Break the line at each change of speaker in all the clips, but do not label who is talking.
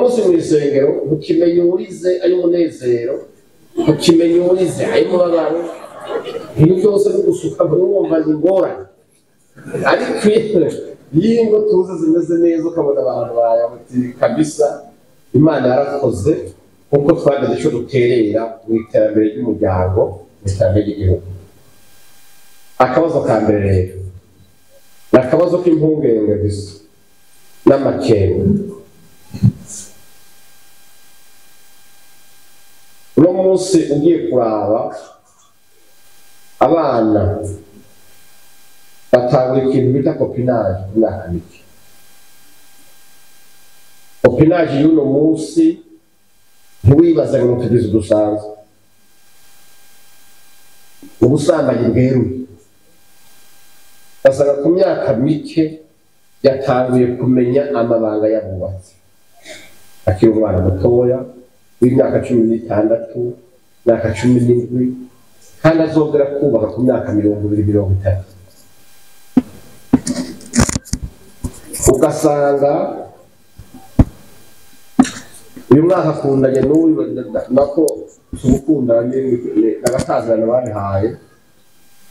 Uno munsi mu isengero ntukimenya uwurize ay'umunezero, ntukimenya uwurize ay'umubabaro, ibintu byose bigusuka wumva ni ingorane. Ariko iyo ingo tuzi zimeze neza, ukabona abantu bayabuti kabisa, Imana yarakoze kuko twageze icyo duterera mu iterambere ry'umuryango, mu iterambere ry'igihugu. Akabazo ka mbere rero ni akabazo k'impungenge gusa n'amakenga. Uno munsi ugiye kuraba abana batangura ikintu bita copinage ku myaka mike. Copinage y'uno munsi ntiwibaze ngo ni utugizi dusanzwe, ubusambanyi bweruye. Basanga ku myaka mike yatanguye kumenya amabanga y'abubatsi akiri umwana mutoya w'imyaka 16, imyaka 17, kandi azongera kubaka ku myaka 20, 30. Ugasanga uyu mwaka akundanye n'uyu, nako tugukundana n'abatazirana babihaye,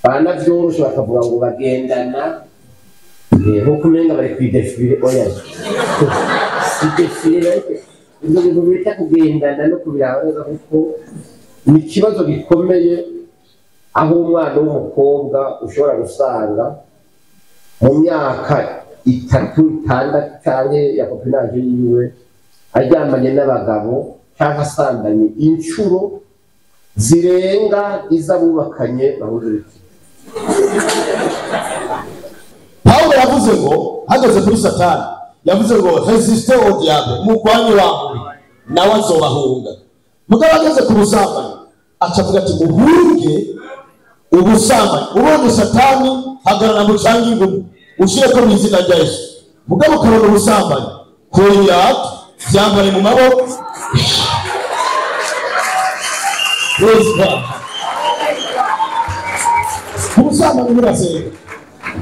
banavyoroshe bakavuga ngo bagendana nkuko umenga bari kwidefire. Oya, si défilé, ariko ibyo bintu bita kugendana no kubiraba neza, kuko ni ikibazo gikomeye aho umwana w'umukobwa ushobora gusanga mu myaka 3, 6 canke ya copinage yiwe aryamanye n'abagabo cyangwa asanganye inshuro zirenga iz'abubakanye bahuje ibitsina.
Pawulo yavuze ngo hageze kuri Satani, yavuze ngo "Résistez au diable", mugwanye wa mubi, nawe azobahunga. Mugabo ageze ku busambanyi aca avuga ati "Muhunge ubusambanyi." Ubonye Satani, hagarara mu cange ingumu, ushireko mu izina rya Yesu. Mugabo ukabona ubusambanyi, kura ibirato, byambare mu maboko. Praise God. Ubusambanyi burasenga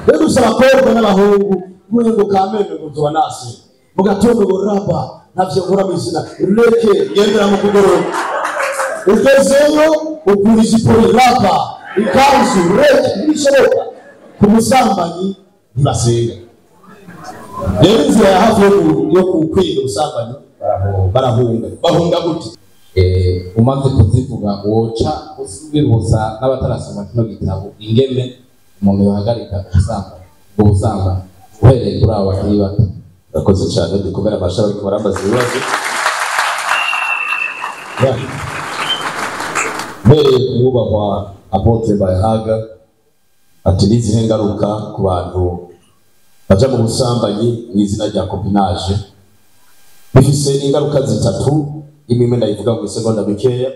rero. Gusa abakobwa n'abahungu ngo kameme ngo nzoba nasenga mu gatondo, ngo raba ntavyo nkora mu izina reke ngendera mu kugorora. Ugezeyo ukura ijipo, raba ikanzu, reke ntibishoboka. Ku busambanyi ntibasenga. Rero inzira ya hafi yo kwirinda ubusambanyi, barahunga. Bahunga gute?
Umaze kuzivuga, woca usubibutsa n'abatarasoma kino gitabo ingene umuntu yohagarika ubusambanyi, ubwo busambanyi, uhereye kuri abo bakiri bato.
Urakoze cyane. Dukomere amashyi ariko barambaza ibibazo. Ya. Mpereye ku mwubahwa apôtre Bayahaga, ati n'izihe ngaruka ku bantu baja mu busambanyi mu izina rya copinage? Bifise ingaruka zitatu, imwe imwe ndayivuga mu isegonda mikeya.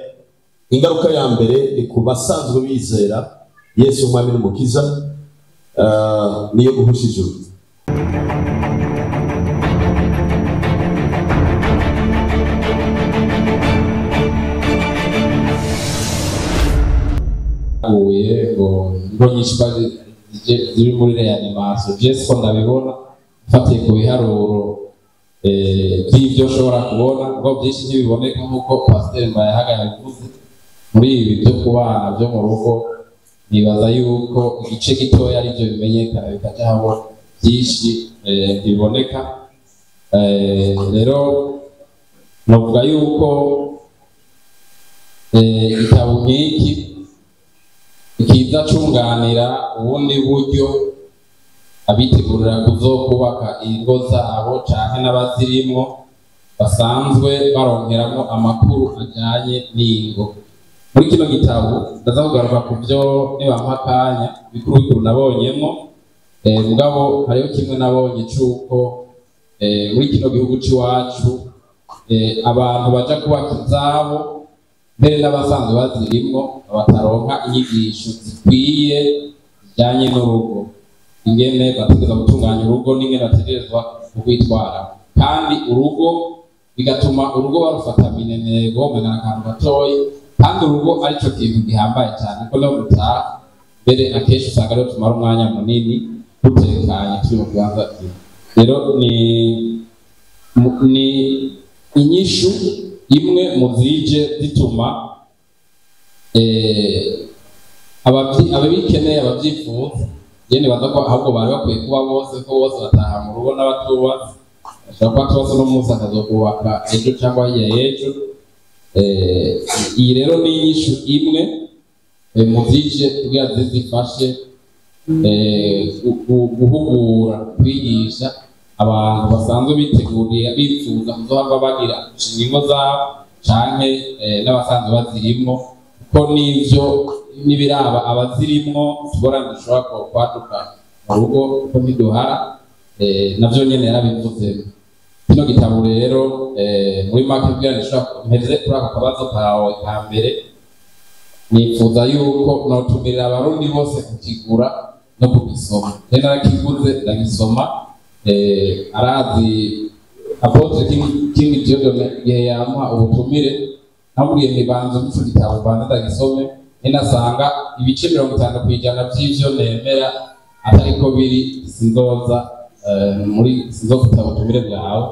Ingaruka ya mbere ni ku basanzwe bizera Yesu Umwami n'Umukiza, niyo guhusha ijuru.
Huye ngo ingo nyinshi ziri muri réanimation. Je siko ndabibona, mfatiye ku biharuro by'ibyo nshobora kubona, ngo byinshi ntibiboneka nk'uko Pasiteri Mbayahaga yabivuze. Muri ibi byo kubana byo mu rugo, nibaza yuko igice gitoya aribyo bimenyekana bikaja habona, byinshi ntibiboneka. Rero novuga yuko igitabo nk'iki kiza cunganira ubundi buryo abitegurira kuzokubaka ingo zabo canke n'abazirimwo basanzwe baronkeramwo amakuru ajanye n'ingo. Muri kino gitabo ndaza kugaruka ku byo nibampa akanya, bikuru bikuru nabonyemwo. Mugabo hariho kimwe nabonye c'uko muri kino gihugu c'iwacu abantu baja kubaka izabo, mbere n'abasanzwe bazirimwo, bataronka inyigisho zikwiye zijyanye n'urugo, ingene bategerezwa gutunganya urugo n'ingene bategerezwa kurwitwara, kandi urugo bigatuma urugo barufata minenego, umenga akantu gatoyi, kandi urugo arico kintu gihambaye cyane, ko no gutaha mbere akenshi usanga ariho tumara umwanya munini dutekanye, turi mu kibanza kimwe. Rero ni Inyishu imwe mu zije zituma ababikeneye, abavyifuza, je nibaza ko ahubwo bari bakwiye kuba bose, ko bose bataha mu rugo n'abatubatse, bashobora kuba tubatse uno munsi akazokubaka ejo cyangwa hirya y'ejo. Iyi rero ni inyishu imwe mu zije kugira zifashe guhugura, kwigisha abantu basanzwe biteguriye, bifuza kuzohava bagira gushinga ingo zabo canke n'abasanzwe bazirimwo, kuko n'ivyo n'ibiraba abazirimwo, utugorane dushobora kwaduka mu rugo kuko ntiduhara, navyo nyene yarabivuze. Kino gitabo rero, muri make, kugira ngo mpeze kuri ako kabazo kawe ka mbere, nifuza yuko notumirira Abarundi bose kukigura no kugisoma. Rero narakiguze, ndagisoma. Arazi Apôtre King Dieudonné, igihe yampa ubutumire namubwiye nti: "Banza umpe ico gitabo, mbanze ndagisome, ninasanga ibice 50% vy'ivyo nemera atariko biri, sinzoza muri sinzofata ubutumire bwawe."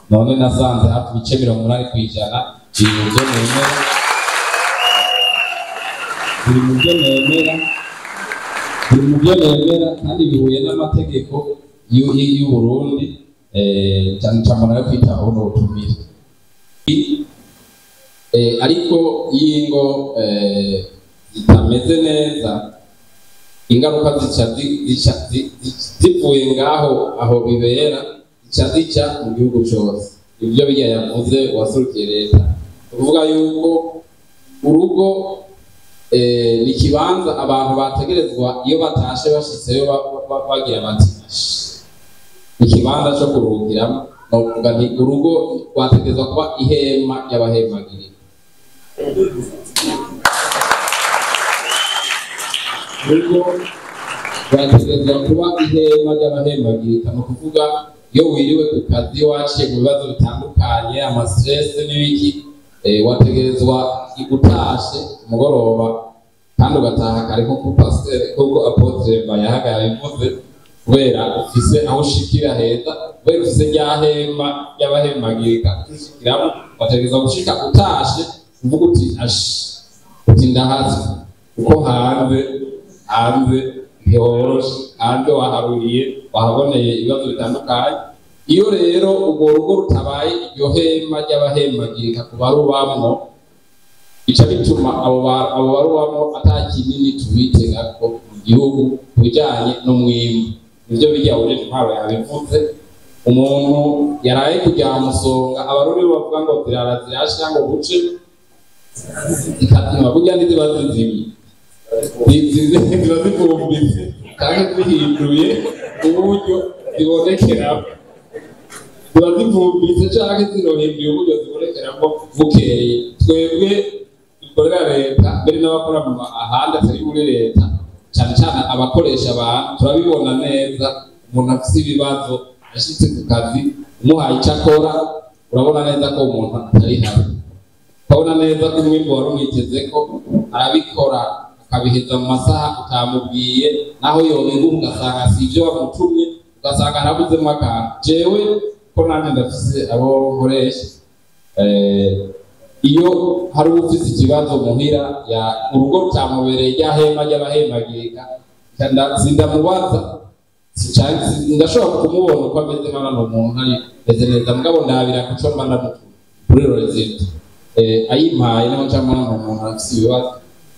None nasanze hafi ibice 80% biri mu vyo nemera, biri mu byo nemera, biri mu byo nemera, kandi bihuye n'amategeko y'u Burundi. Cyane cyane yo kwitaho n'ubutumire. Ariko iyo ingo zitameze neza, ingaruka zica zivuye ngaho aho bibera, zica zica mu gihugu cose. Ibyo bijya yavuze wasurukiye leta, ukuvuga yuko urugo ni ikibanza abantu bategerezwa, iyo batashe bashitseyo bagira bati: "Ni ikibanza cyo kuruhukiramo." Novuga nti urugo rwategerezwa kuba ihema y'abahemagirira. Urugo rwategerezwa kuba ihema ry'abahemagirika. Ni ukuvuga iyo wiriwe ku kazi, waciye mu bibazo bitandukanye, ama stress n'ibiki, wategerezwa utashe umugoroba kandi ugataha kare, nkuko pasiteri, nkuko Apôtre Bayahaga yabivuze, kubera ufise aho ushikira heza, kubera ufise rya hema ry'abahemagirika ushikiramo. Wategerezwa gushika utashe uvuga uti: "Ashi," uti: "Ndahazi," kuko hanze ntiworoshe, hanze waharuriye, wahaboneye ibibazo bitandukanye. Iyo rero urwo rugo rutabaye iryo hema ry'abahemagirika ku barubamwo, bica bituma abo barubamwo ata kinini tubitega ko mu gihugu ku bijyanye n'umwimbu. Nibyo bijya uje intwaro yabivuze: umuntu yaraye kujya musonga, Abarundi bavuga ngo zirara zirasha ngo buce zikazima. Burya ntiziba zizimye, ziba zivumbitse kandi zihinduye uburyo zibonekeramo. Ziba zivumbitse canke zinohinduye uburyo zibonekeramo bukeye. Twebwe dukorera leta, mbere n'abakora mu ahandi atari muri leta, cyane cyane abakoresha abantu, turabibona neza. Umuntu afise ibibazo ashitse ku kazi, umuhaye icyo akora, urabona neza ko umuntu atari habi, ukabona neza ko umwimbu wari umwiteze ko arabikora, akabiheza mu masaha utamubwiye, naho yobiguha ugasanga si ibyo wamutumye, ugasanga harabuzemo akantu. Jewe ko nanjye ndafise abo nkoresha, iyo hari ufise ikibazo muhira ya urugo rutamubereye rya hema ry'abahemagirika, sindamubaza, ndashobora kumubona uko ameze, nkabona ni umuntu ari meze neza, mugabo ndabira kuco mba ndamutuma kuri résultat ayimpaye, niho nca mbona ni umuntu afise ibibazo.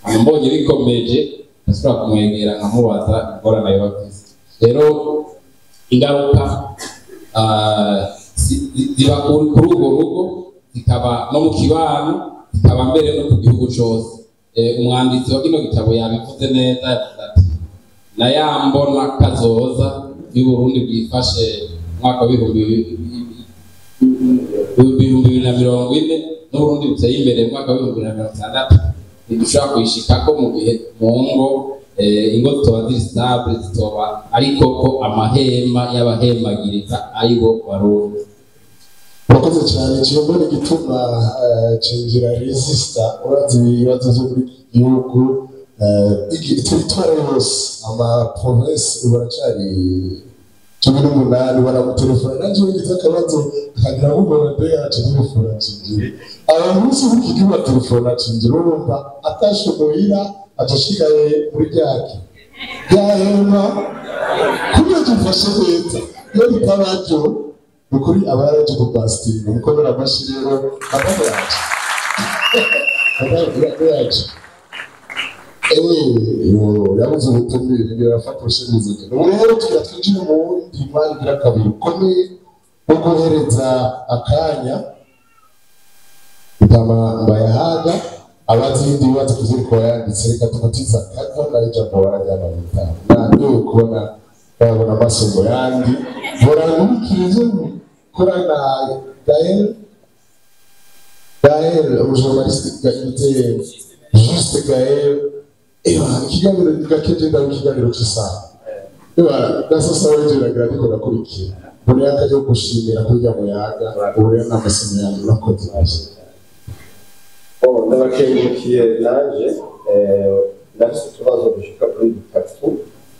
Hama mbonye bikomeje, ndashobora kumwegera nkamubaza ingorane yoba afise. Rero ingaruka ziba kuri urwo rugo, zikaba no mu kibano, zikaba mbere no ku gihugu cose. Umwanditsi wa kino gitabo yabivuze neza, yavuze ati: "Na ya mbona kazoza y'Uburundi bwifashe mu mwaka w'ibihumbi 2040 n'Uburundi buteye imbere mu mwaka wa 2060, ntidushobora kuyishikako mu gihe mu ngo ingo zitoba ziri stable, zitoba ariko ko amahema y'abahemagiriza aribo Barundi."
Urakoze cyane. Kiyombona igituma cinjira resista. Urazi ibibazo byo muri iki gihugu, territoire yose, ama province, ubu baracari 18 baramutelefona nanje ngize akabazo akagira ngo mbona mbega telefona cinjira abamusi b'igihugu telefona cinjira urumva atashe muhira acashigaye muri ryaki yahema kubyo dufashe neza iyo bitabajo ni ukuri aba yaraje kubasitinga mukomera amashyi rero madamu yacu madamu yacu yabuze ubutumire birafata ubushobozi. Ubu rero tugira twinjire mu wundi mwanya ugira kabiri ukomeye wo guhereza akanya Mutama Mbayahaga abazi ibindi bibazo kuziriko yanditse. Reka tubatize akava nayo ijambo barajyana bitanu nandiwe kubona babona amasomo yandi borankurikije kora na Gaël umujournaliste Juste Gaël. Ewa ikiganiro gakeje ndaho ikiganiro cy'isaha ewa nasasa wegeraga ariko nakurikira mbona yakajya gushimira kurya muyaga ubu rero n'amasomo yanyu urakoze.
Ndabakengurukiye nanje ndafise utubazo dushika kuri dutatu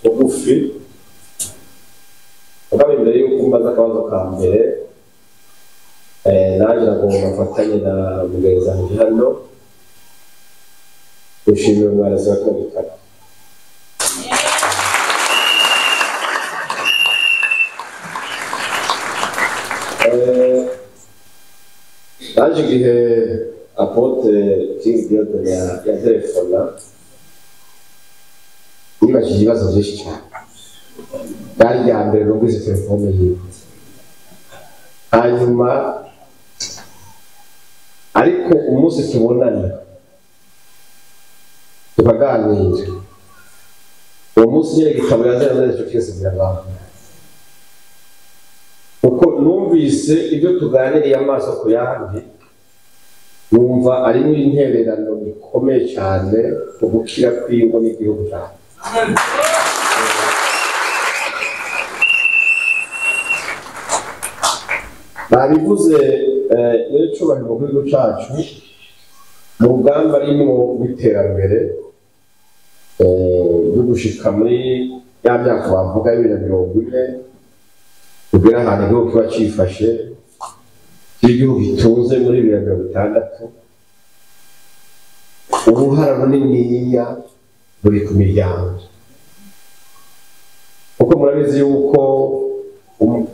tugufi. Mugabo imbere yuko mbaza akabazo ka mbere nanje nagomba mfatanye na mugenzi wanje hano gushimira umwanditsi wa kino gitabo. Nanje igihe Apotre King Dieudonné ya telefona nibajije ibibazo byinshi cyane. Byari irya mbere numvise telefone yiwe, hanyuma ariko umunsi tubonana tukaganira uwo munsi nyine igitabo yazanye icyo cyose birabaho, kuko numvise ibyo tuganiriye amaso ku yandi numva arimo intererano ikomeye cyane ku gukira kw'ingo n'igihugu cyacu. Babivuze nyir'icyubahiro mu gihugu cyacu mu rugamba arimo rw'iterambere ryo gushika muri ya myaka bavuga 2040 kugera ahantu igihugu kiba cyifashe igihugu gitunze muri 2060. Uruhara runiniya ruri ku miryango, kuko murabizi yuko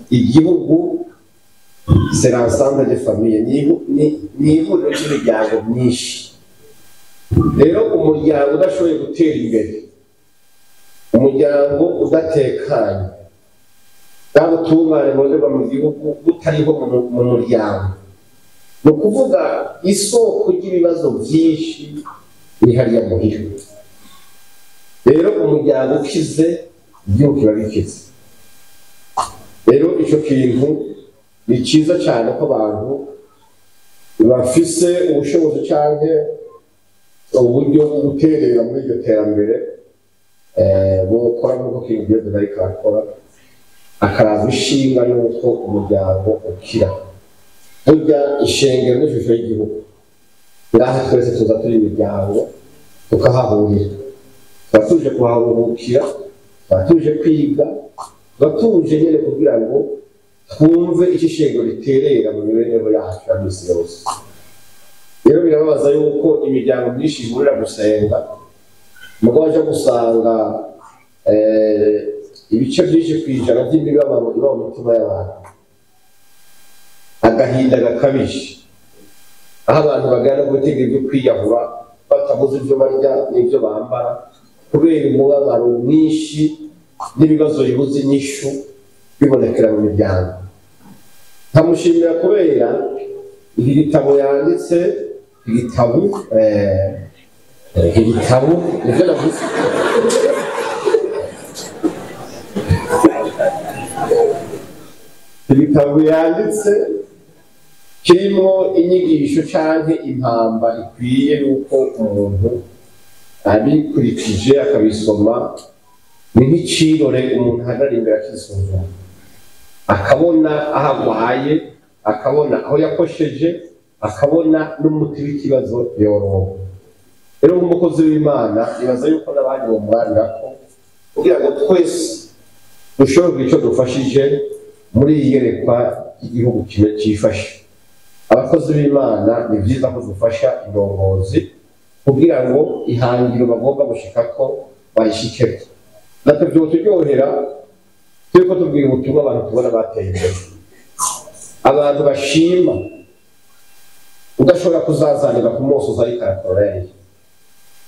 igihugu c'est l'ensemble des familles, ni ihuriro ry'imiryango myinshi. Rero umuryango udashoboye gutera imbere, umuryango udatekanye, bwa butungane buronderwa mu gihugu butariho mu muryango, ni ukuvuga isoko ry'ibibazo byinshi ni hariya muhira. Rero umuryango ukize igihugu kiba gikize. Rero icyo kintu ni cyiza cyane ko abantu bafise ubushobozi cyangwa uburyo bwo guterera muri iryo terambere bukora nk'uko King Dieudonné ariko arakora, akaraza ishinga n'uko umuryango ukira. Burya ishengero n'ishusho y'igihugu, ngaha twese tuza turi imiryango tukahahurira, tuba tuje kuharuhukira, tuba tuje kwiga, tuba tuje nyine kugira ngo twumve icyo ishengero riterera mu mibereho yacu ya minsi yose. Rero birababaza yuko imiryango myinshi ihurira gusenga, mugabo aje gusanga ibice byinshi ku ijana by'imibabaro iba mu mitima y'abantu, agahinda gakabije, aho abantu bagana gutega ibyo kwiyahura batabuze ibyo barya n'ibyo bambara kubera umubabaro mwinshi n'ibibazo bibuze inyishu bibonekera mu miryango. Nkamushimira kubera iki gitabo yanditse, igitabo igitabo nibyo navuze, igitabo yanditse kirimo inyigisho canke impamba ikwiye yuko umuntu abikurikije akabisoma, ni nk'icirore umuntu ahagarara imbere akisuzuma, akabona aho agwaye, akabona aho yakosheje, akabona n'umuti w'ikibazo yoroha. Rero nk'umukozi w'Imana nibaza yuko n'abandi bomurarira ko kugira ngo twese Dushobora kugira icyo dufashije muri iyi yerekwa ry'igihugu kimwe cyifashe. Abakozi b'Imana ni byiza ko dufasha indongozi kugira ngo ihangiro bagomba gushikako barishikeko. Natwe byoturyohera turiko tubwira ubutumwa abantu tubona bateye imbere, abantu bashima, udashobora kuzazanira ku munsi uza ariko arakora yariye.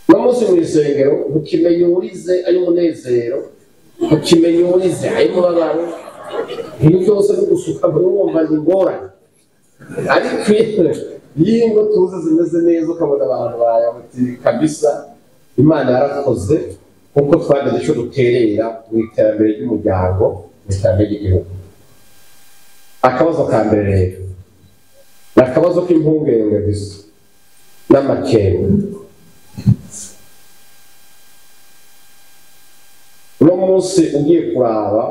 Uno munsi mu isengero ntukimenya uwurize ay'umunezero, ntukimenya uwurize ay'umubabaro, ibintu byose no gusuka wumva ni ingorane. Ariko iyo ingo tuzi zimeze neza ukabona abantu bayabuti kabisa, Imana yarakoze kuko twageze icyo duterera mu iterambere ry'umuryango, mu iterambere ry'igihugu. Akabazo ka mbere rero ni akabazo k'impungenge gusa n'amakenga. Uno munsi ugiye kuraba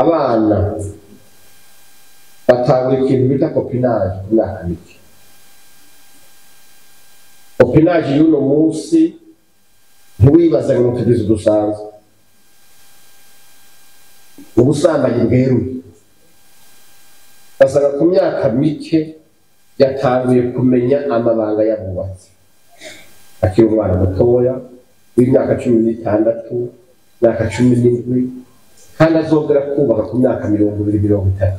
abana batangura ikintu bita copinage ku myaka mike. Copinage y'uno munsi ntiwibaze ngo tugize udusanzwe, ubusambanyi bweruye. Basanga ku myaka mike yatanguye kumenya amabanga y'abubatsi akiri umwana mutoya w'imyaka 16, imyaka 17, kandi azongera kubaka ku myaka 20, 30.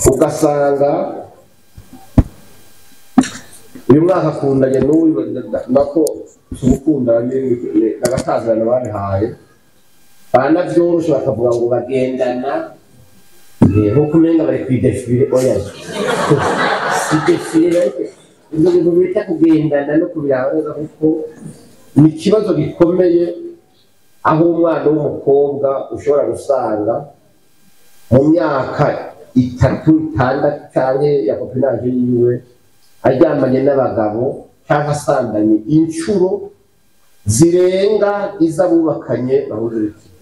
Ugasanga uyu mwaka akundanye n'uyu, nako gukundana n'agatazirano babihaye, banavyoroshe bakavuga ngo bagendana nkuko umenga bari kwidefire. Oya, si defire, ariko ibyo bintu bita kugendana no kubiraba neza, kuko ni ikibazo gikomeye aho umwana w'umukobwa ushobora gusanga mu myaka 3, 6 canke ya copinage yiwe aryamanye n'abagabo cyangwa asanganye inshuro zirenga iz'abubakanye bahuje ibitsina.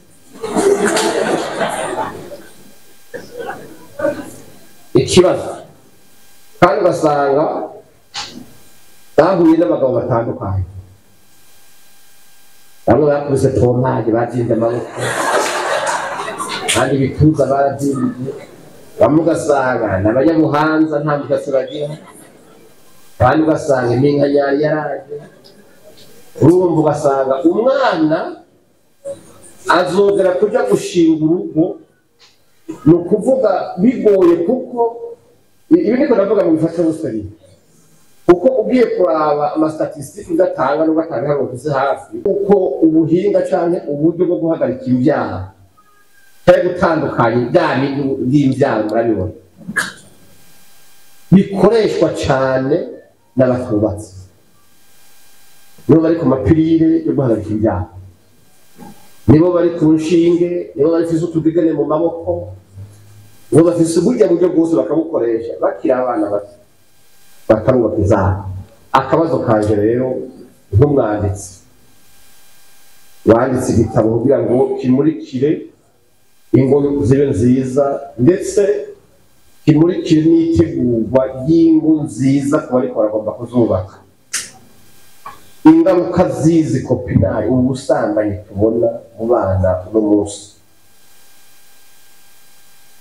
Ikibazo kandi ugasanga bahuye n'abagabo batandukanye, bamwe bakubise pompage bazinze amaboko, abandi ibituza barazinze, bamwe ugasanga ni abanyabuhanza nta mushatsi bagira, abandi ugasanga iminkanyari yaraje. Urumva ugasanga umwana azongera kuja gushinga urugo, ni ukuvuga bigoye, kuko ibi niko ndavuga mu bifasha buseri, kuko ugiye kuraba amastatistiki udatanga n'ugatanga ntabwo uvuze hafi, kuko ubuhinga canke uburyo bwo guhagarika imbyaro cyangwa gutandukanya ibyaha by'imbyaro murabibona bikoreshwa cane n'abatubatsi, nibo bari ku mapirire yo guhagarika imbyaro, nibo bari ku nshinge, nibo bafise utugegene mu maboko, nibo bafise uburyo buryo bwose bakabukoresha bakiri abana bato batarubaka izabo. Akabazo kanje rero nk'umwanditsi wanditse igitabo kugira ngo kimurikire ingo zibe nziza, ndetse kimurikire n'itegurwa ry'ingo nziza ku bariko baragomba kuzubaka, ingaruka z'izi copinage, ubusambanyi tubona mu bana uno munsi,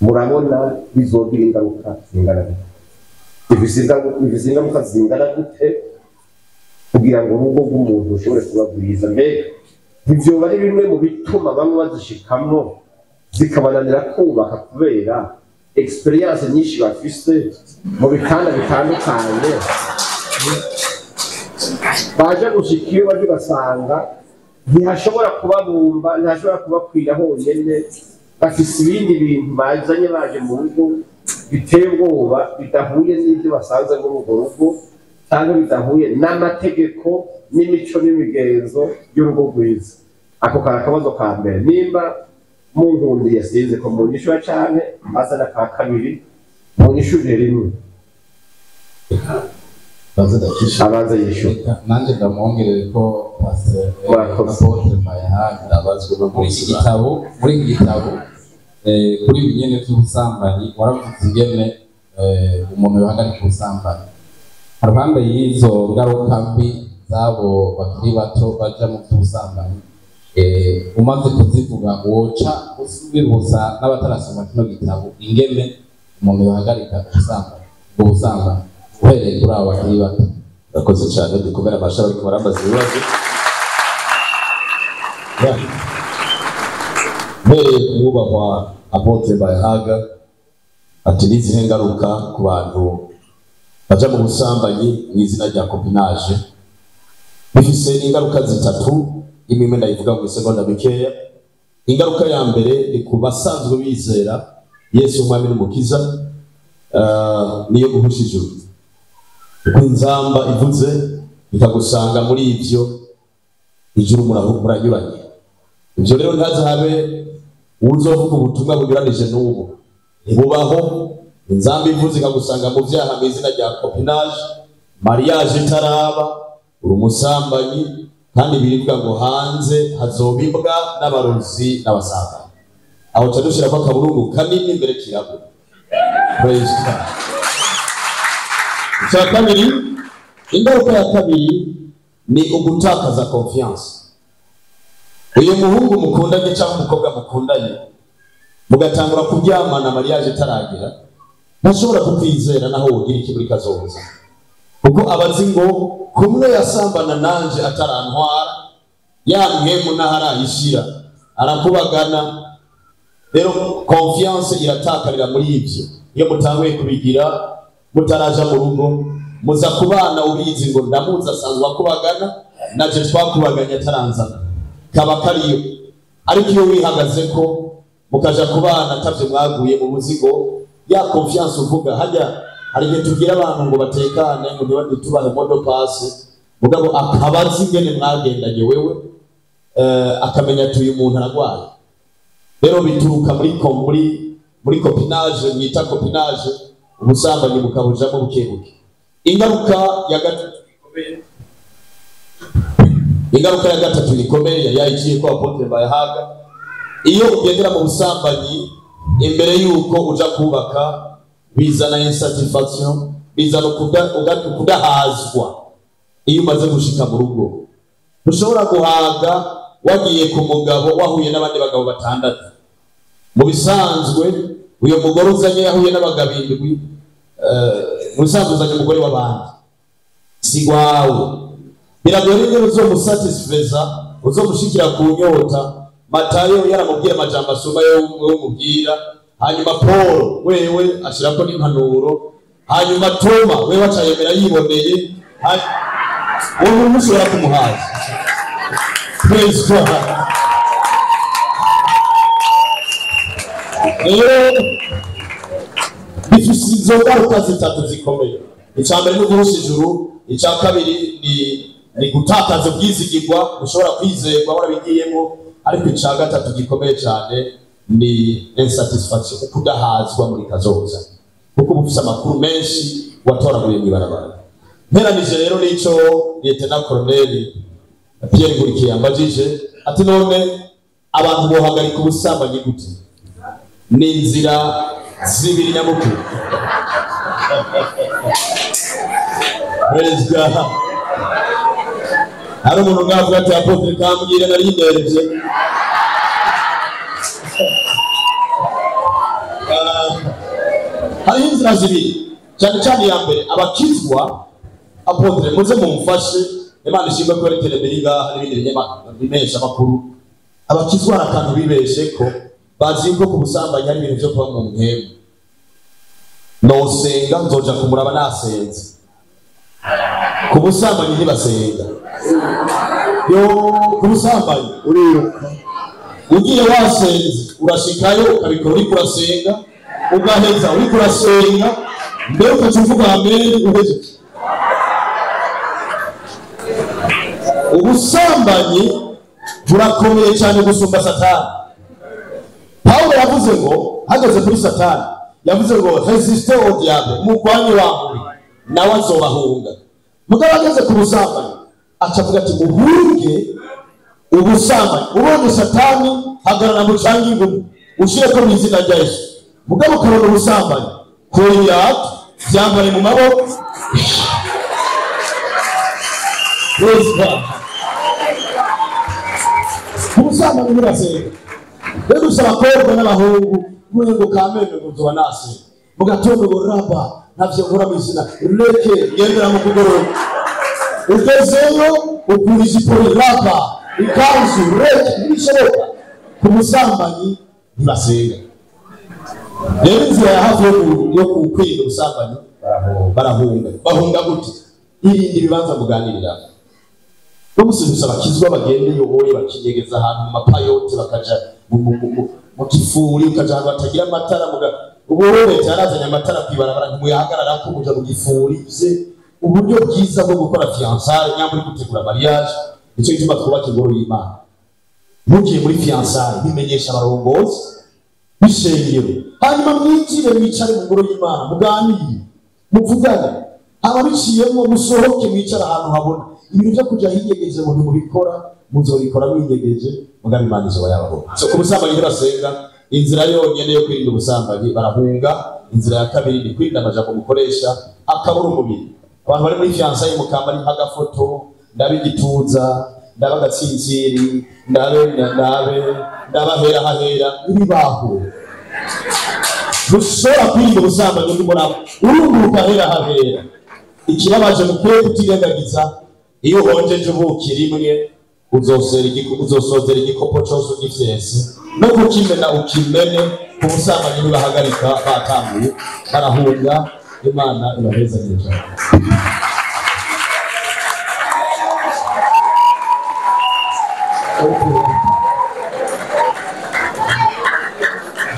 murabona bizogira ingaruka zingana gute? Bifise ingaruka zingana gute kugira ngo urugo rw'umuntu rushobore kuba rwiza? Mbega ivyo ari bimwe mu bituma bamwe bazishikamwo zikabananira kubaka kubera experience nyinshi bafise mu bitanda bitandukanye, baje gushika iyo baje ugasanga ntihashobora kubabumba, ntihashobora kubakwira honyene, bafise ibindi bintu bazanye baje mu rugo biteye ubwoba, bidahuye n'ibyo basanze muri urwo rugo, cyangwa bidahuye n'amategeko n'imico n'imigenzo y'urugo rwiza. Ako kari akabazo ka mbere. Nimba munkundiye sinzi ko munyishura canke azana ka kabiri, munyishure rimwe abanza yishyura.
Nanjye ndamwongerere ko Pastor Apotre Mayahaga muri iki gitabo kuri ibi nyene vy'ubusambanyi waravuze ingene umuntu yohagarika ubusambanyi. Haruhande y'izo ngaruka mbi z'abo bakiri bato baja mu by'ubusambanyi, umaze kuzivuga woca usubibutsa n'abatarasoma kino gitabo ingene umuntu yohagarika ubusambanyi, ubwo busambanyi uhereye kuri abo bakiri bato.
Urakoze cyane, dukomere amashyi ariko barambaza ibibazo. Mpereye ku mwubahwa Apotre Bayahaga, ati n'izihe ngaruka ku bantu baja mu busambanyi mu izina rya copinage? Bifise ingaruka zitatu, imwe ndayivuga mu isegonda mikeya. Ingaruka ya mbere ni ku basanzwe bizera Yesu Umwami n'Umukiza, niyo guhusha ijuru. Kuko inzamba ivuze ikagusanga muri ivyo, ijuru muranyuranye. Ivyo rero ntazabe uzovuga ubutumwa bunyuranije n'ubu, ntibubaho. Inzamba ivuze ikagusanga mu vyaha mu izina rya copinage, mariage itaraba, uri umusambanyi, kandi birivuga ngo hanze hazoba imbwa n'abarozi n'abasambanyi. Aho ca dushirako akaburungu kanini imbere kirabura. Praise God. Icya kabiri, ingaruka ya kabiri ni ugutakaza confiance. Uyu muhungu mukundanye cyangwa umukobwa mukundanye, mugatangura kuryamana mariage itaragera, ntashobora kukwizera naho wogira iki muri kazoza, kuko abazi ngo kumwe yasambana nanje atarantwara, ya mpemu naho arayishira arakubagana. Rero confiance iratakarira muri ivyo. Iyo mutanguye kubigira mutaraja mu rugo, muza kubana ubizi ngo ndamuzi asanzwe akubagana, naje twakubaganye ataranzana, kaba kariyo. Ariko iyo wihagaze ko mukaja kubana atavyo mwaguye mu buzigo, ya confiance uvuga hajya. Hari igihe tubwira abantu ngo batekane, ngo ntibatubahe mot de passe, mugabo akabazi ingene mwagendanye wewe, akamenya ati uyu muntu aragwaye. Rero bituruka muri copinage, mwita copinage, ubusambanyi bukabujamo buke buke. Ingaruka ya gatatu ikomeye, ingaruka ya gatatu ikomeye yayigiye ko Apotre Bayahaga, iyo ugendera mu busambanyi imbere yuko uja kubaka, bizana insatisfaction, bizana kudahazwa. Iyo umaze gushika mu rugo, ntushobora guhaga wagiye ku mugabo wahuye n'abandi bagabo batandatu. Mu bisanzwe uyo mugore uzanye yahuye n'abagabo indwi, mu bisanzwe uzanye umugore w'abandi, si gwawe. Biragoye ingene uzomusatisfeza, uzomushikira ku nyota. Matayo yaramubwiye amajambo asumba yo umubwira, hanyuma Paul wewe ashirako n'impanuro, hanyuma Toma wewe acayemera yiboneye, uwo muntu ushobora kumuhaza. Praise God. Rero bifise izo ngaruka zitatu zikomeye. Icya mbere ni uguhusha ijuru, icya kabiri ni gutakaza ubwizigirwa, ushobora kwizerwa warabigiyemo, ariko icya gatatu gikomeye cyane ni insatisfaction, kudahazwa muri kazoza, kuko uba ufise amakuru menshi watoraguye mw'ibarabara. Mperanije rero n'ico Lieutenant Colonel Pierre Nkurikiye yambajije, ati none abantu bohagarika ubusambanyi gute? Ni inzira zibiri nyamukuru. Praise God. Hari umuntu ngavuga ati Apotre kambwire nari nderevye. Hariho inzira zibiri, cyane cyane iya mbere abakizwa. Apotre muze mumfashe, Imana ishimwe ko ari teleberi ngaha n'ibindi bimenyesha amakuru. Abakizwa hari akantu bibeshe ko bazi ko ku busambanyi ari ibintu byo kuba mu mpemu. Nosenga nzoja kumuraba nasenze. Ku busambanyi ntibasenga. Yo ku busambanyi
uriruka.
Ugiye wasenze urashikayo ukabikora uriko urasenga, ugaheza uriko urasenga, mbere ukaca uvuga amen uhejeje. Ubusambanyi burakomeye cyane gusumba Satani. Paulo yavuze ngo hageze kuri Satani, yavuze ngo resiste au diable, mugwanye wa mubi nawe azobahunga. Mugabo ageze ku busambanyi acavuga ati muhunge ubusambanyi. Ubonye Satani hagarara mu cange ingumu, ushire ko mu izina rya Yesu. Mugabo ukabona ubusambanyi, kura ibirato, byambare mu maboko. Praise God. Ubusambanyi burasenga. Rero dufise abakobwa n'abahungu ngo kameme ngo nzoba nasenga. Mu gatondo ngo raba ntavyo nkora mu izina reke ngendera mu kugorora. Ugezeyo ukura ijipo raba ikanzu reke ntibishoboka. Ku busambanyi ntibasenga. Rero inzira ya hafi yo kwirinda ubusambanyi barahunga. Bahunga gute? Irinde ibibanza muganirira. N'umusubiza abakizwa bagende yoboye bakinyegeza ahantu mu mapayote bakaja mu gifuri, ukaja ahantu hatagira amatara. Ubu leta yarazanye amatara kw'ibarabara ntimuyahagarara ko muja mu gifuri. Vye uburyo bwiza bwo gukora fiançailles nyamara uri gutegura mariage. Nicyo gituma twubaka ingoro y'Imana. Mugiye muri fiançailles bimenyesha abarongozi b'ishengero, hanyuma mwinjire mwicare mu ngoro y'Imana muganire muvugane, ababiciyemo musohoke mwicare ahantu habona. Ibintu byo kuja hinyegeje mu bintu mubikora muzobikora mwinyegeje, mugabe Imana izoba yababona. So ku busambanyi ntibasenga. Inzira yonyene yo kwirinda ubusambanyi barahunga. Inzira ya kabiri ni kwirinda amajambo mukoresha akabura umubiri. Abantu bari muri fiançailles mukamba ari nk'agafoto, ndabe igituza, ndabe agatsintsiri, ndabe ndabahera hahera, ntibibaho. Ntushobora kwirinda ubusambanyi urimo urunguruka ahera hahera. Ikibabaje mukwiye kutirengagiza, iyo uhonjeje ubuki rimwe uzosozera igikopo cose ugifyese, no kukimena ukimene. Ku busambanyi ntibahagarika, batanguye barahunga. Imana ibahezagire cyane.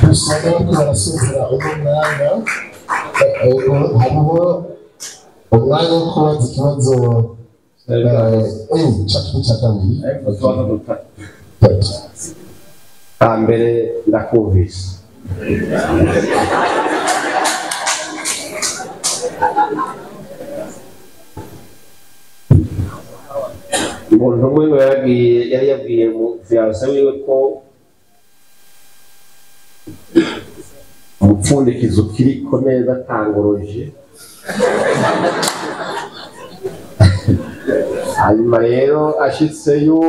Gusa n'abariko barasozera uno mwanya, hariho umwanya wo kubaza ikibazo ca kimwe ca kabiri.
Hambere ndakumvise. Umuntu umwe yari yabwiye mu fiancé wiwe ko umupfundikizo ukiriko neza atangoroje. Hanyuma rero ashitseyo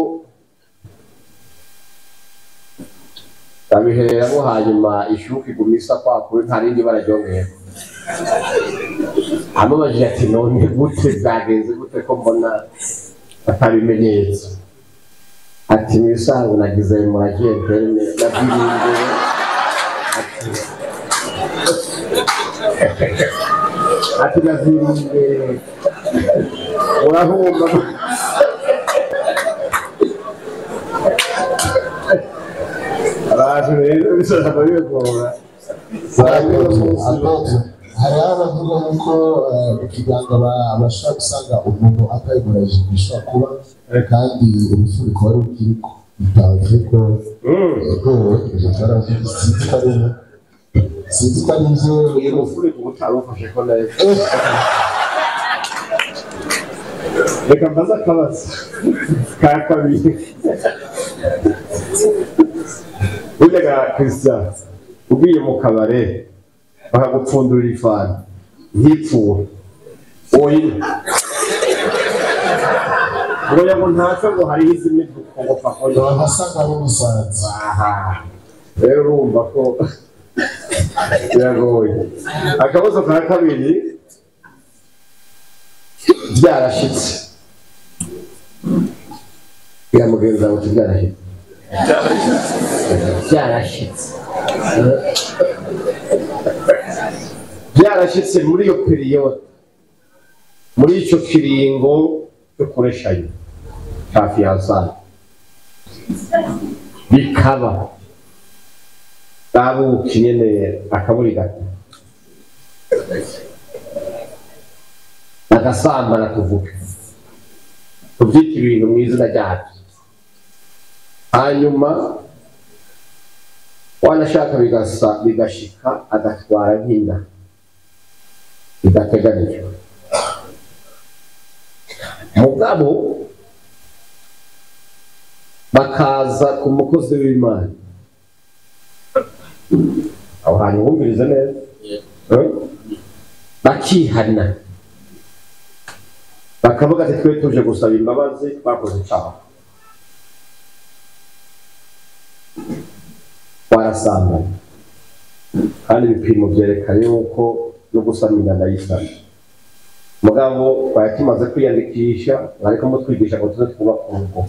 abihereramo, hanyuma ishuka iguma isa kwa kuri nta rindi bara ryongeyeko. Amubajije ati none gute byagenze gute ko mbona atabimenyetso? Ati mu bisanzwe nagize muragiye interne nabyirinze. Ati nabyirinze urahumba. Abantu rero bisaba bigora.
Hariho abavuga yuko mu kiganga bashobora gusanga umuntu atayiguraje bishobora kuba kandi umufuniko wari ukiriko bitavuze ko sinzi ko ari ivyo.
Uyu mufuniko utarufashe ko neza. Reka mbaze akabazo ka kabiri. Burya Christian, ugiye mu kabare bakagupfundurira ifanta ntipfuwe oyinywa, ngo ngo ntacyo ngo hariho izimivuko ngo pfa
asa nk'umusazi.
Rero urumva ko biragoye. Akabazo ka kabiri, byarashitse ya mugenzi wawe uti byarashitse, byarashitse, byarashitse muri iyo periyode, muri ico kiringo cyo kureshayo ca fiançailles, bikaba babuki nyene akaburi gato agasambana, tuvuge tuvyita ibintu mu izina ryabyo, hanyuma wanashaka bigasa bigashika agatwara nk'inda bidateganijwe. Mugabo bakaza ku mukozi w'Imana, aho hantu wumviriza neza, bakihana. Bakavuga ati twe tuje gusaba imbabazi twakoze icyaha, twarasambanye, kandi ibipimo byerekana yuko no gusama inda ndayisana. Mugabo twari tumaze kwiyandikisha, ariko mutwigisha ngo tuze twubake urugo,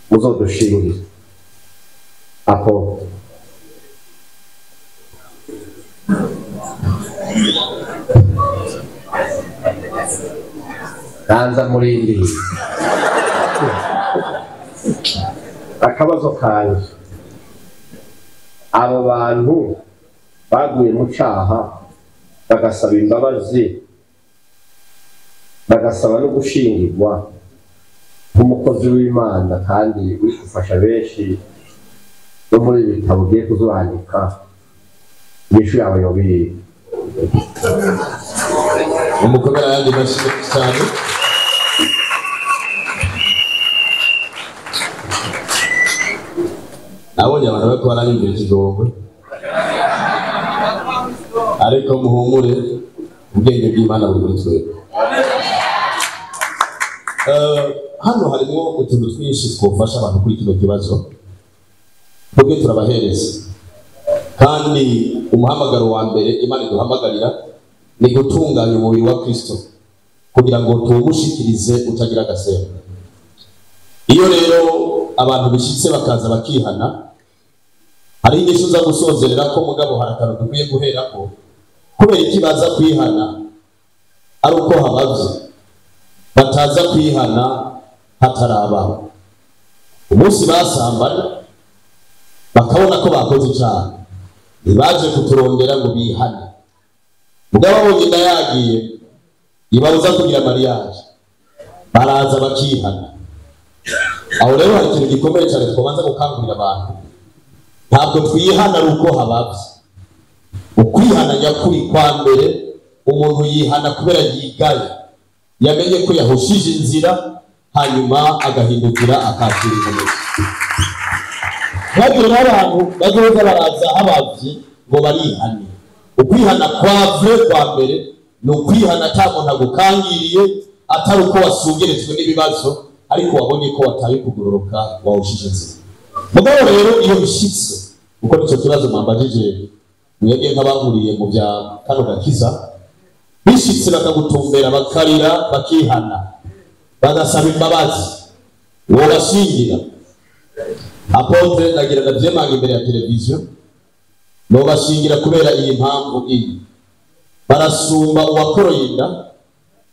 muzodushingire. Apo ganza murindi akabazo kanje, abo bantu baguye mu cyaha bagasaba imbabazi bagasaba no gushingirwa nk'umukozi w'Imana kandi uri gufasha benshi no muri ibi bitabo ugiye kuzandika, inyishu yawe yobiri.
Umukomera yandi mashyi cyane. Nabonye abantu bariko baranyumvira ikigongwe, ariko muhumure, ubwenge bw'Imana buri muri twebwe. Hano harimo utuntu twinshi twofasha abantu kuri kino kibazo, twebwe turabahereza. Kandi umuhamagaro wa mbere Imana iduhamagarira ni gutunganya umubiri wa Kristo kugira ngo tuwushikirize utagira agasembo. Iyo rero abantu bishitse bakaza bakihana, hari inyishu za gusozerera ko mugabo hari akantu dukwiye guherako. Kubera iki baza kwihana ari uko habavye, bataza kwihana hatarabaho. Umunsi basambana bakabona ko bakoze icyaha, ntibaje kuturondera ngo bihane. Mugabo abonye inda yagiye ibabuza kugira mariage, baraza bakihana. Aho rero hari ikintu gikomeye cyane twabanza gukangurira abantu. Ntabwo twihana ari uko habavye. Ukwihana nyakuri kwa mbere, umuntu yihana kubera yigaye, yamenye ko yahushije inzira, hanyuma agahindukira akakira inkomezi. Ntihagire n'abantu bazoza baraza habavye ngo barihane. Ukwihana kwa vre kwa mbere ni ukwihana ata muntu agukangiriye, atari uko wasugerejwe n'ibibazo, ariko wabonye ko wataye kugororoka, wahushije inzira. Mugabo rero iyo bishitse, kuko nicyo kibazo mwambajije mwebwe nk'abahuriye mu bya kano gakiza, bishitse bakagutumbera bakarira bakihana bagasaba imbabazi, wobashingira. Apotre ndagira ndavyemanga imbere ya televiziyo, nobashingira kubera iyi mpamvu iyi. Barasumba uwakoroye inda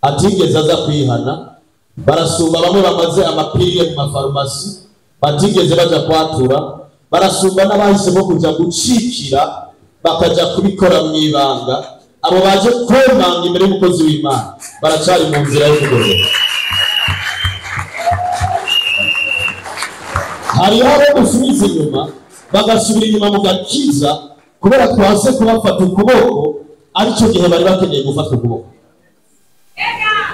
atigeze aza kwihana, barasumba bamwe bamaze amapirire mu mafarumasi batigeze baja kwatura, barasumba n'abahisemo kuja gucikira bakaja kubikora mu ibanga. Abo baje kwemanga imbere y'umukozi w'Imana baracari mu nzira yo kugororoka. Hariho abo dusubiza inyuma bagasubira inyuma mu gakiza kubera twase kubafata ukuboko, aricyo gihe bari bakeneye gufata ukuboko.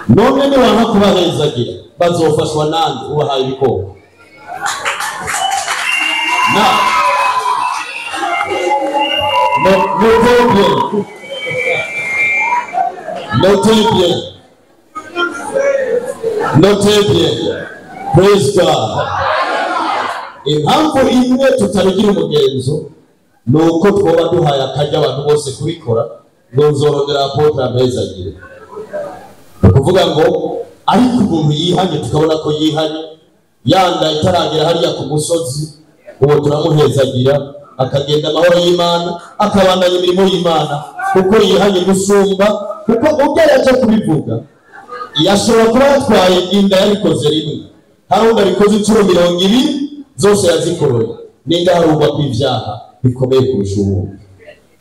None niwanka kubahezagira bazofashwa nande ubahaye ibikoko? Na notez bien, notez bien, notez bien, praise God. Impamvu imwe tutabigira umugenzo ni uko twoba duhaye akaryo abantu bose kubikora, ngo nzorondera apotre amezagire. Ni ukuvuga ngo ariko umuntu yihanye tukabona ko yihanye, yanda itaragera hariya ku musozi, uwo turamuhezagira akagenda amahoro y'Imana, akabandanya imirimo y'Imana, kuko yihanye gusumba. Kuko ubwo yaje kubivuga yashobora kuba yatwaye inda yabikoze rimwe, hari undi abikoze inshuro 20 zose yazikoroye, n'inda harugwa kw'ibyaha bikomeye kurusha ubundi.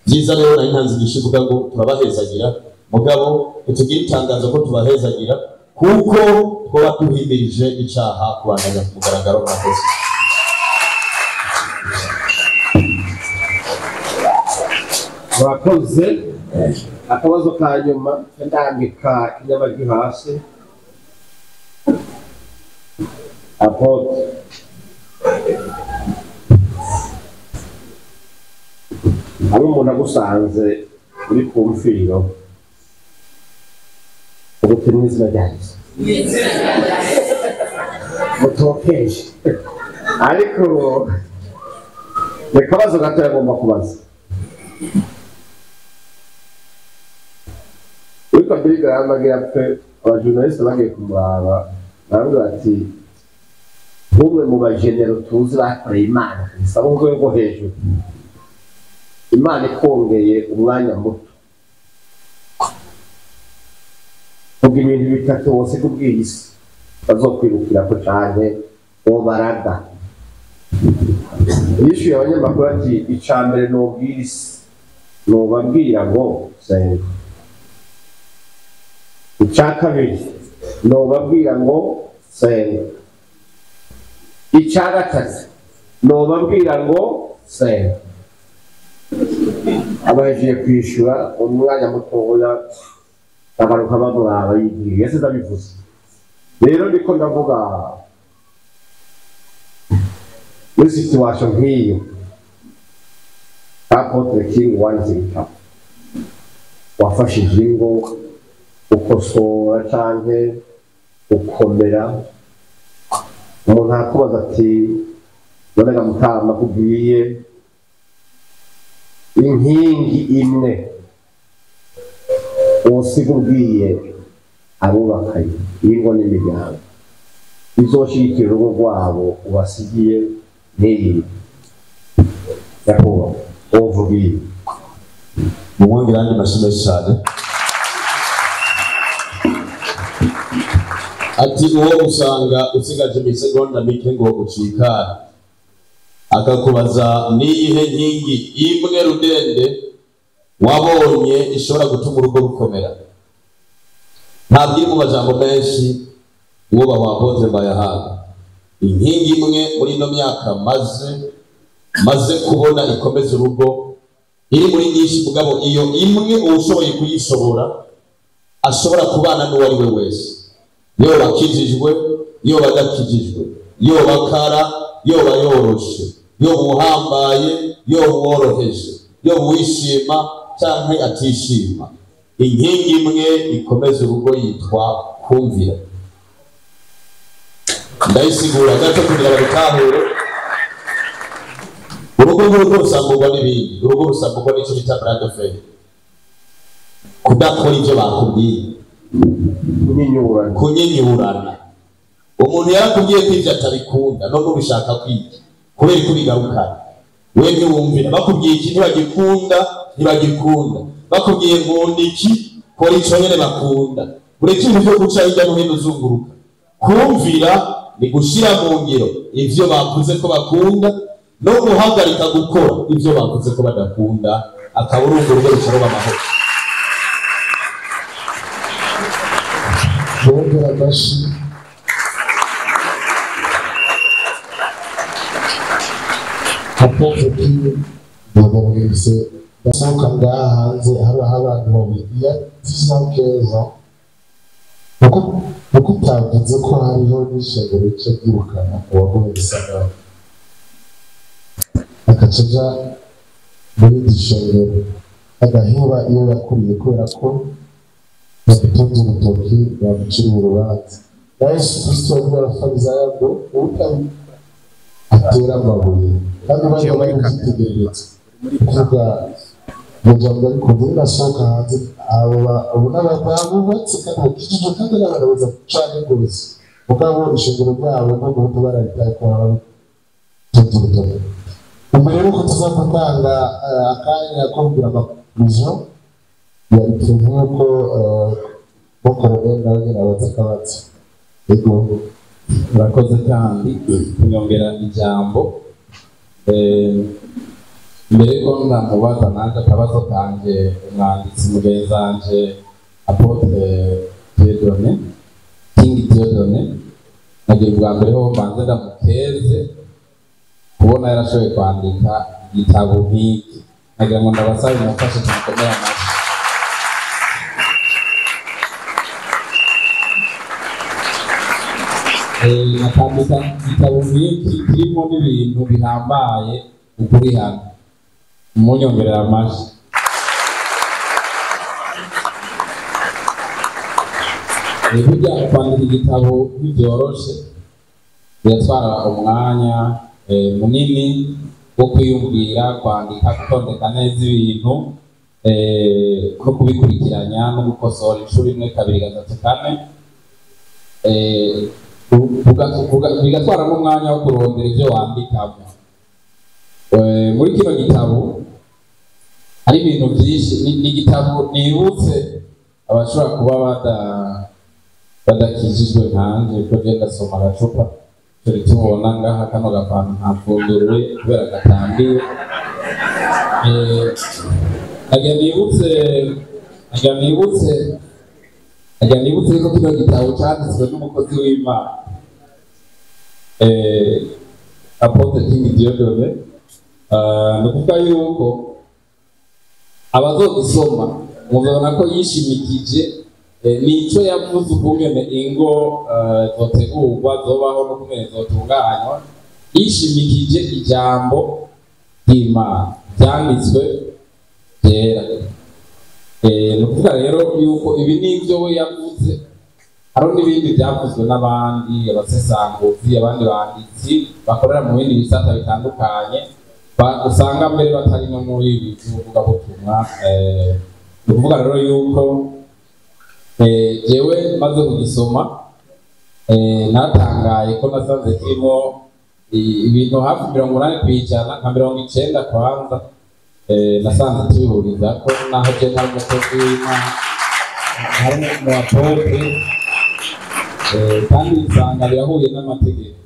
Byiza rero nari ntanze igisha ivuga ngo turabahezagira, mugabo ntitugire itangazo ko tubahezagira, kuko twaba duhimirije icyaha kubandanya ku mugaragaro. Murakoze.
Murakoze. Akabazo ka nyuma ndambika inyamajwi hasi. Apotre, hari umuntu agusanze uri ku mfiro, uguti mu izina rya Yesu. Mutokeje ariko reka kabazo gato yagomba kubaza. Witwa Billy Graham agira pe abajournaliste bagiye kumuraba baravuga bati nk'umwe mu bagenero tuzi bakoreye Imana bisaba urwego rwo hejuru, Imana ikongeye umwanya muto, vuga ibintu bitatu wose kubwira isi bazokwirukira ko canke uwo baraga. Yishuye abanyamakuru ati ica mbere nobwira isi nobabwira ngo senga, ica kabiri nobabwira ngo senga, ica gatatu nobabwira ngo senga. Abahejeje kwishura umwanya mutoya bagaruka bamuraba yibwiye ese ndabivuze. Rero ndiko ndavuga muri situation nk'iyo Apotre King wanditse igitabo wafashije ingo ukosora canke ukomera, umuntu arakubaza ati none ga mutama kubwiye inkingi imwe wosiga ubwiye abubakanye ingo n'imiryango izoshigikira urugo rwabo ubasigiye n'iyi nyakubahwa wovugiye.
Mumwongere andi mashyi menshi cyane. Ati uwo usanga usigaje imisegonda mike ngo ucikane, akakubaza niyihe nkingi imwe rudende wabonye ishobora gutuma urugo rukomera. Ntabwo iri mu majambo menshi uwo wakoze mbayahaga. Inkingi imwe muri ino myaka maze kubona ikomeza urugo iri muri nyinshi, mugabo iyo imwe uwushoboye kuyishobora ashobora kubana n'uwo ari we wese, yoba akijijwe yoba adakijijwe, yoba akara yoba yoroshe, yoba uhambaye yoba uworoheje, yoba uwishima canke atishima. Inkingi imwe ikomeza urugo yitwa kumvira. Ndayisigura gato kugira babitahure. Urugo nk'urugo rusamburwa n'ibindi, urugo rusamburwa n'icyo bita bras de fer, kudakora ibyo bakubwiye, kunyinyurana. Umuntu yarakubwiye ko ibyo atabikunda none ubishaka kwiga kubera ko bigarukana, we ntiwumvira. Bakubwiye iki ntibagikunda, ntibagikunda. Bakubwiye nkunda iki, kora ico nyene bakunda. Ureke ibintu vyo guca hirya no hino uzunguruka. Kumvira ni gushira mu ngiro ivyo bavuze ko bakunda no guhagarika gukora ivyo bavuze ko badakunda, akaba urungo rugo ruca ruba amahoro.
Bongera amashyi. Apotre King ndababwise basohoka ngaha hanze hariho abantu babiri ya 10 ans 15 ans, nuko utavuze ko hariho n'ishengero rica ryirukana uwaguye isanamu agaca aja muri iryo shengero agaheba iyo yakuriye kubera ko bamutunze urutoki bamuciriye urubanza. Na Yesu Kristo yabwiye abafarisayo ngo utabi atera amabuye, kandi bari bari kubyitegereza kuvuga iryo jambo, ariko rinasohoka hanze abo n'abadamu bubatse kandi bakijijwe kandi n'abana baza cane rwose, mugabo ishengero ryabo no guhita bararitaye ko baba batunze urutoki. Imbere y'uko tuza gutanga akanya ko kugira amakonklusion, yari prévu ko mon colonel nawe nyene abaza akabazo. Ego,
murakoze kandi kunyongera ijambo. Mbere ko ndamubaza nanjye akabazo kanje umwanditsi mugenzi wanje Apotre Dieudonné King Dieudonné, nagira ubwa mbere ho mbanze ndamukeze kubona yarashoboye kwandika igitabo nk'iki. Nagira ngo ndabasabe mumfashe tumukomere amashyi. Akandika igitabo nk'iki kirimo n'ibintu bihambaye ukuri hano, munyongerera amashyi. Burya kwandika igitabo ntibyoroshe, biratwara umwanya munini wo kwiyumvira, kwandika, gutondeka neza ibintu, no kubikurikiranya no gukosora inshuro imwe, kabiri, gatatu, kane, bigatwara n'umwanya wo kurondera ibyo wandikamo. Muri kino gitabo hari ibintu byinshi. Ni igitabo nibutse abashobora kuba badakijijwe nkanje, kuko je ndasoma agacupa turi tubona ngaha kano gapanu ntapfunduruye kubera gatambiye. Nagira nibutse ko kino gitabo canditswe n'umukozi w'Imana, Apôtre King Dieudonné. Ni ukuvuga yuko abazogisoma muzabona ko yishimikije nico yavuze, ukungene ingo zotegurwa, zobaho, n'ukungene zotunganywa, yishimikije ijambo ry'Imana ryanditswe ryera. Ni ukuvuga rero yuko ibi nivyo we yavuze, hariho n'ibindi byavuzwe n'abandi abasesanguzi, abandi banditsi bakorera mu bindi bisata bitandukanye, usanga mbere batari no muri ibi by'ubuvugabutumwa. Ni ukuvuga rero yuko jewe maze kugisoma, natangaye ko nasanze kirimo ibintu hafi 80%, nka 90 kwanza, nasanze tubihuriza ko, naho je ntari umukozi w'Imana, hari mu apôtre, kandi nsanga birahuye n'amategeko.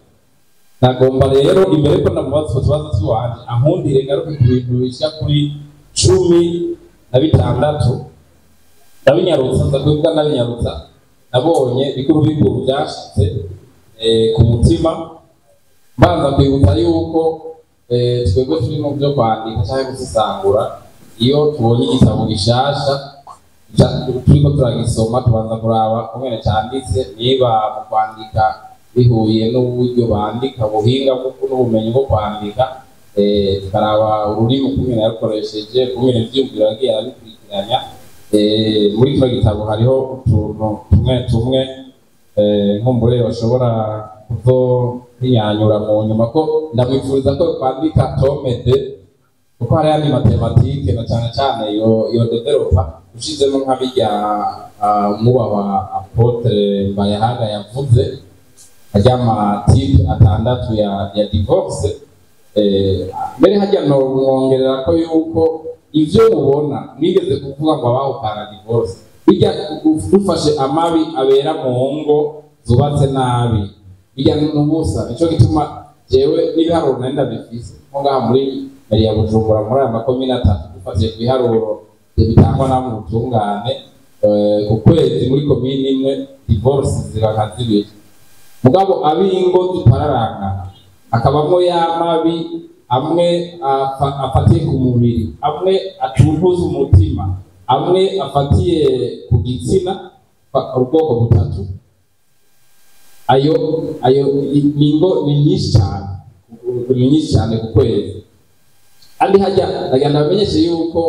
Nagomba rero, imbere ko ndamubaza utwo tubazo tw'iwanje, ankundire ngaruke ku bintu bishika kuri 16. Ndabinyarutsa, nza kubivuga ndabinyarutsa. Nabonye bikuru bikuru byashitse ku mutima. Mbanza kwibutsa yuko twebwe turi mu byo kwandika cyangwa gusesangura, iyo tubonye igitabo gishasha turiko turagisoma, tubanza kuraba ukungene canditse, niba mu kwandika bihuye n'uburyo bandika, ubuhinga n'ubumenyi bwo kwandika, tukaraba ururimi ukungene yarukoresheje, ukungene ivyiyumviro yagiye arabikurikiranya. Muri kino gitabo hariho utuntu tumwe tumwe, nkumbure bashobora kuzohinyanyura mu nyuma, ko ndamwifuriza ko kwandika tome deux, kuko hari andi ma thématiques na cane cane yo développa ushizemo nka birya umwubahwa Apôtre Mbayahaga yavuze, harya ama types atandatu ya divorce. Mbere harya no mwongerera ko yuko ivyo mubona mwigeze kuvuga ngo abahukana, divorce, bijya dufashe amabi abera mu ngo zubatse nabi, bijya n'ubusa. Nico gituma jewe n'ibiharuro nari ndabifise nko ngaha muri mairie ya Bujumbura, muri aya makomine atatu, dufatiye ku biharuro bitangwa na mu butungane, ku kwezi muri komine imwe divorce ziba nka zibiri. Mugabo ab'ingo zipararangana, hakabamwo ya mabi amwe afatiye ku mubiri, amwe atuntuza umutima, amwe afatiye ku gitsina, ubwoko butatu. Ayo ni ingo ni nyinshi cyane, ni nyinshi cyane ku kwezi. Kandi hajya ndagira ndabamenyeshe yuko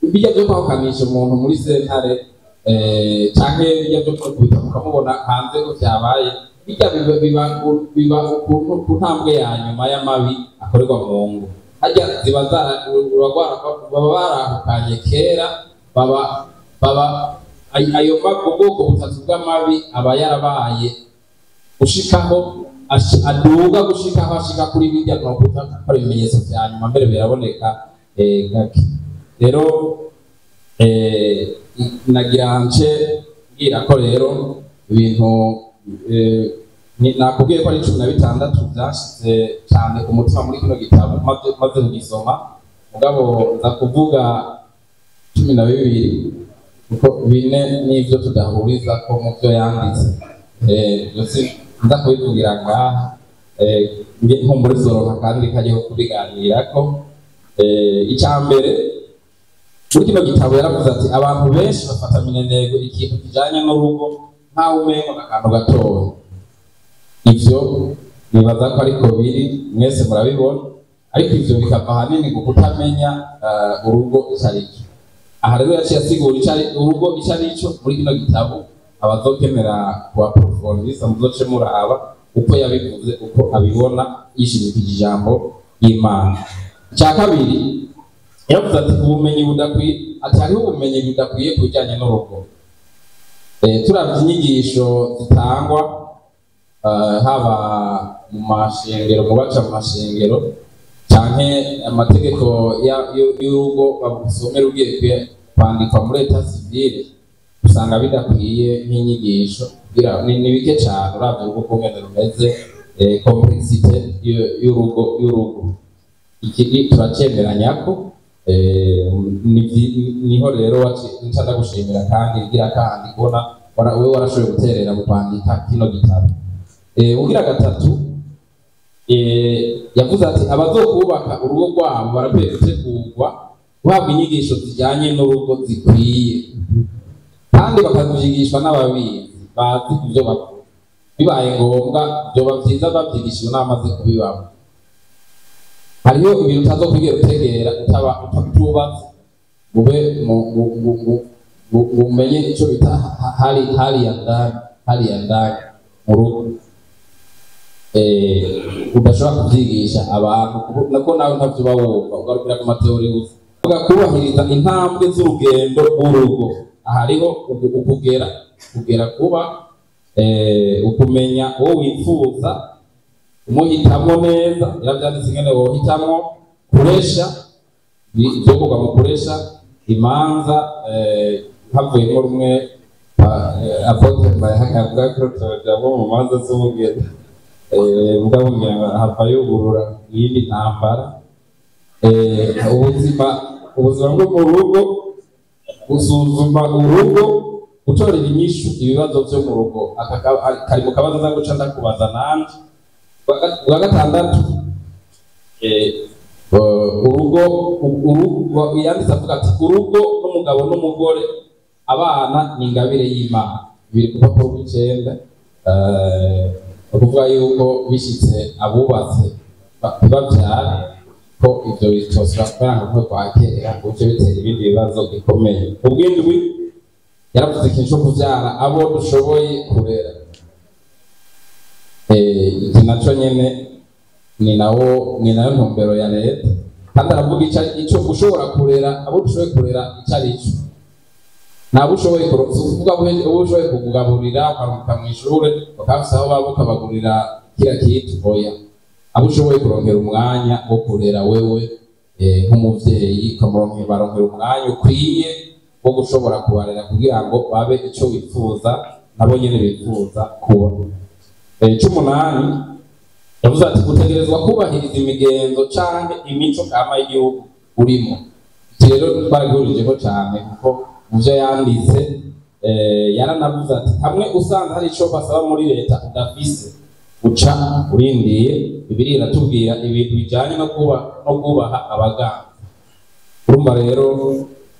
bijya byo kwahukanisha umuntu muri sentare, canke bijya byo kumukubita mukamubona hanze ko vyabaye, bijya biba ku ntambwe ya nyuma y'amabi akorerwa mu ngo. Hajya ziba baba barahukanye kera, baba ayo ubwoko butatu bw'amabi aba yarabaye gushikaho aduga, gushikaho ashika kuri bijya nokuta ko ari ibimenyetso vya nyuma, mbere biraboneka gake. Rero nagira nce mbwira ko rero ibintu nakubwiye ko ari 16 vyashize cyane ku mutima muri kino gitabo maze kugisoma, mugabo nza kuvuga 12, kuko bine n'ivyo tudahuriza ko mu vyo yanditse. Byose nza kubivugira ngaha, nkumbure zoronka kandi kajyaho kubiganirako. Icya mbere, muri kino gitabo yaravuze ati abantu benshi bafata minenego ikintu kijanye n'urugo nkaho umengo akantu gatoya. Ivyo nibaza ko ariko biri, mwese murabibona, ariko ivyo bikava ahanini ku kutamenya urugo ico ari cyo. Aha rero yaciye asigura ico ari urugo, ico ari cyo muri kino gitabo. Abazokenera kuaprofondisa muzoce muraba uko yabivuze, uko abibona yishimikije ijambo ry'Imana. Icya kabiri yavuze ati ubumenyi budakwiye, ati hariho ubumenyi budakwiye ku bijyanye n'urugo. Turavye inyigisho zitangwa haba mu mashengero, mu baca mu mashengero canke amategeko y'urugo bagusomera ugiye kwandikwa muri état civil, usanga bidakwiye nk'inyigisho. Ni bike cane uravye urugo ukungene rumeze, complexité y'urugo. Iki turacemeranya ko niho rero nca ndagushimira kandi igira kandi kubona wewe warashoboye guterera mu kwandika kino gitabo. Ugira gatatu yavuze ati abazokubaka urugo rwabo barakwiye gutegurwa guhabwa inyigisho zijyanye n'urugo zikwiye, kandi bakavyigishwa n'ababizi bazi ibyo bakora. Bibaye ngombwa vyoba vyiza bavyigishijwe n'abamaze kubibamo. Hariho ibintu utazokwigera utegera utaba utubatse ube umenye ico bita hali ya ndani, hali ya ndani mu rugo. Udashobora kuvyigisha abantu nako nawe ntavyo uba wumva, ugarukira ku ma théories gusa. Uvuga kubahiriza intambwe z'urugendo rw'urugo. Hariho ukugera kugera kuba ukumenya uwo wifuza, umuhitamwo neza. Yaravyanditse ingene wohitamwo kuresha, ivyokorwa mu kuresha imanza, havuyemo rumwe. Apôtre Mbayahaga avuga ko tojamwo mu manza z'ubugeni, mugabo ngira ngo hava yugurura iyindi ntambara. Ubuzima bwo mu rugo, gusuzuma urugo, gutorera inyishu ibibazo vyo mu rugo. Aka kari mu kabazo nza guca ndakubaza nanje. Bwa gatandatu, urugo urugo yanditse avuga ati urugo n'umugabo n'umugore, abana ni ingabire y'Imana. Biri ku rupapuro rw'icenda. Ni ukuvuga yuko bishitse abubatse ntibavyare, ko ivyo bitosubira kubera ngo nk'uko kwa kera ngo bice bitera ibindi bibazo bikomeye. Ubw'indwi yaravuze ikintu co kuvyara abo dushoboye kurera. Iki naco nyene ni nayo ntumbero ya leta, kandi aravuga ico ushobora kurera, abo dushoboye kurera ico ari cyo. Ntabwo ushoboye kuvuga uwo ushoboye kukugaburira ukaruhuka mw'ishure, bakafise aho baba, ukabagurira kira kintu. Oya, abo ushoboye kurongera umwanya wo kurera wewe nk'umuvyeyi, ukamuronkera baronkera umwanya ukwiye wo gushobora kubarera kugira ngo babe ico wifuza nabo nyene bifuza kuba. C'umunani yavuze ati gutegerezwa kubahiriza imigenzo canke imico kama y'igihugu urimo. Iki rero twaragihurijeho cane, kuko mu vyo yanditse yaranavuze ati hamwe usanze hari ico basaba muri leta udafise, uca urindiye. Bibiliya iratubwira ibintu bijanye no kubaha abaganga. Urumva rero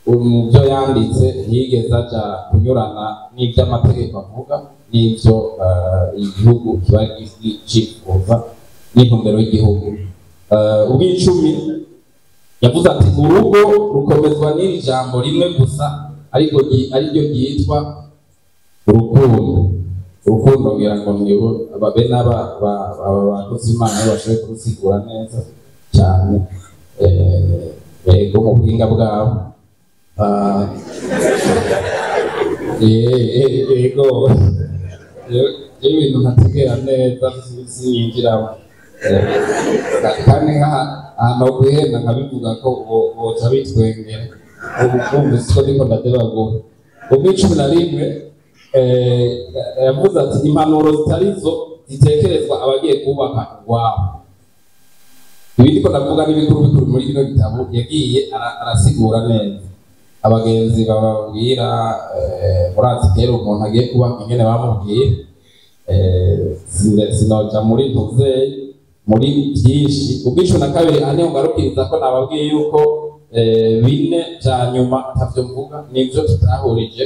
mu byo yanditse ntiyigeze aja kunyurana n'ivy'amategeko avuga n'ivyo igihugu kiba cifuza n'intumbero y'igihugu. Ubw'icumi yavuze ati urugo rukomezwa n'iri jambo rimwe gusa, ariko ariryo ryitwa urukundo. Urukundo ngira ngo nibo be n'aba bakozi Imana bashoboye kurusigura neza cyane, yego, mu buhinga bwabo. Yego, iyo ibintu ntategera neza sinyinjiramo. Kandi ahantu ho guhenda nkabivuga ko boca bitwengera ubu bumvise ko ndiko ndadebagura. Ubw'11 yavuze ati impanuro zitari zo zitekerezwa abagiye kubaka urwabo. Ibindi ko ndavuga n'ibikuru bikuru muri kino gitabo yagiye arasigura neza. Abagenzi bababwira, murazi kera umuntu agiye kubaka ingene bamubwira. Sinoja muri ntuze muri byinshi. Ubw'12, aha niho ngarukiriza ko nababwiye yuko bine vya nyuma ntavyo mvuga, nivyo tutahurije.